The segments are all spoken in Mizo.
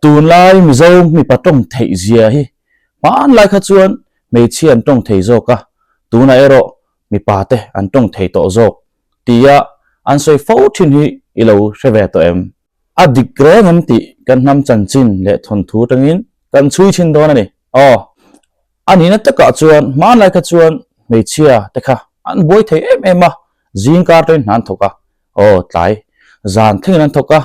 Tunlai Mizo mipa tawng theih zia hi hmanlai kha chuan hmeichhia an tawng thei zawk a, tunah erawh mipa te an tawng thei tawh zawk tia an sawi fo thin hi i lo hre ve tawh em? A dik reng em tih kan hnam chanchin leh thawnthu atangin kan chhui thin dawn a ni. Aw, a nihna takah chuan hmanlai kha chuan hmeichhia te kha an buai thei em em a, zing kar tawhin hna an thawk a, aw tlai zan thlengin an thawk a,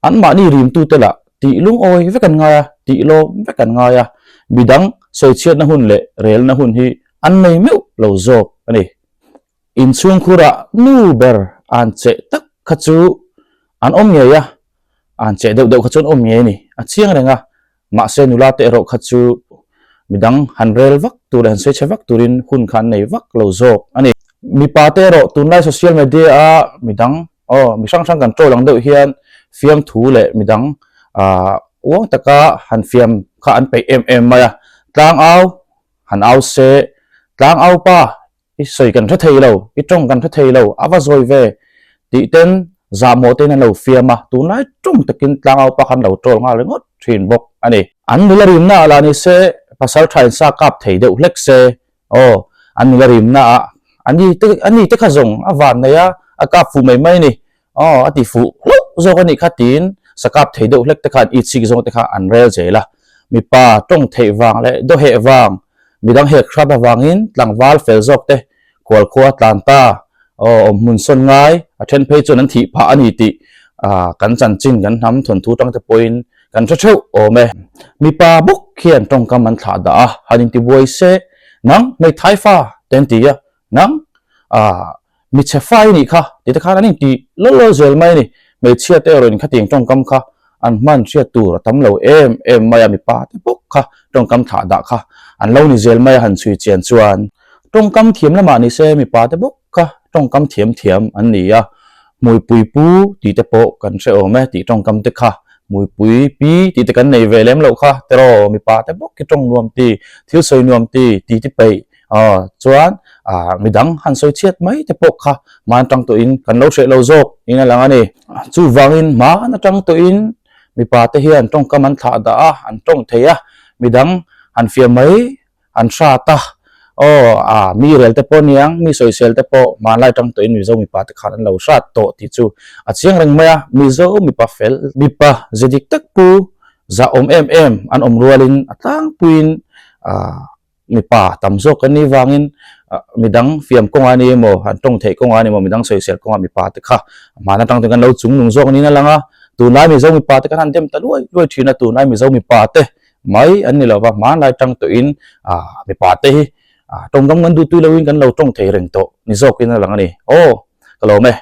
Anmahni rimtute lah tih lungawi vek an ngai a, tih lawm vek an ngai a, midang sawichhiatna hun leh relna hun hi an nei meuh lo zawk a ni. Inchhungkhurah nu ber an cheh tak kha chu an awm ngei a, an cheh deuh deuh kha chu an awm ngei a ni, a chiang reng a, mahse nula te erawh kha chu midang han rel vak tur leh han sawichhe vak turin hun kha an nei vak lo zawk a ni. Mipa te erawh tunlai social media a midang Aw, mi hrang hrang kan troll ang deuh hian fiamthu leh midang ah uang taka han fiam kha an peih em em mai a. Tlang au han au se, tlang au pa i sawi kan hre thei lo, i tawng kan hre thei lo, a va zawi ve tih ten zahmawh tein an lo fiam a, tunlai tawng takin tlang au pa khan lo troll nghal ringawt thin bawk a ni. An nula rimna ah lah ni se, pasal tha in sa kap thei deuh hlek se, Aw, an nula rimna ah ani te ani te kha zawng a van nei a, a kap fuh mai mai a ni. Aw, a ti fuh hlauh zawk a nih kha tiin sa kap thei deuh hlek te khan itsik zawng te kha an rel zel a. Mipa tawng theih vang leh dawheh vang, midang hek hrat avangin tlangval fel zawk te khualkhua tlan ta, aw, awmhmun sawn ngai, a then phei chuan an thih phah a ni tih kan chanchin kan hnam thawnthu tang te pawhin Kan hre theuh awm e. Mipa bawk khian tawngkam an thlah dah a, han intibuai se, nang hmeithai fa te an ti a, nang ah michhe fa i nih kha ti te khan an inti lawl lawl zel mai a ni. Hmeichhia te erawhin khatiang tawngkam kha an hman hriat tur a tam lo em em mai a, mipa te bawk kha tawngkam thlah dah kha an lo ni zel mai a han chhui chian chuan. Tawngkam thiam lamah ni se mipa te bawk kha tawngkam thiam thiam an ni a, hmuipui pu tih te pawh kan hre awm e tih tawngkam te kha, hmuipui pi tih te kan nei ve lem loh kha tiraw mipa te bawk khi tawng nuam ti, thil sawi nuam ti, ti ti peih aw chuan ah midang han sawi chhiat mai te pawh kha hman atang tawhin kan lo hreh lo zawk in a lang a ni. Chuvangin hman atang tawhin mipa te hian tawngkam an thlah dah a, an tawng thei a, midang han fiam mai An hrat a, aw, a, mi rel te pawh aniang, mi sawisel te pawh hmanlai tang tawhin Mizo mipa te khan an lo hrat tawh tih chu a chiang reng mai a, Mizo mipa fel, mipa ze dik tak pu zah awm em em an awm rualin a tlangpuiin mipa tam zawk kan nih vangin midang fiam kawngah a ni emaw, an tawng theih kawngah a ni emaw, midang sawisel kawngah mipa te kha hman atang tawhin kan lo chungnung zawk niin a lang a, tunlai Mizo mipa te khan an dem ta luai luai thin a, tunlai Mizo mipa te Mai an ni lova, hmanlai tang tawhin mipa te hi tawngkam kan duh tui loin kan lo tawng thei reng tawh ni zawkin a lang a ni. Aw, ka lawm e.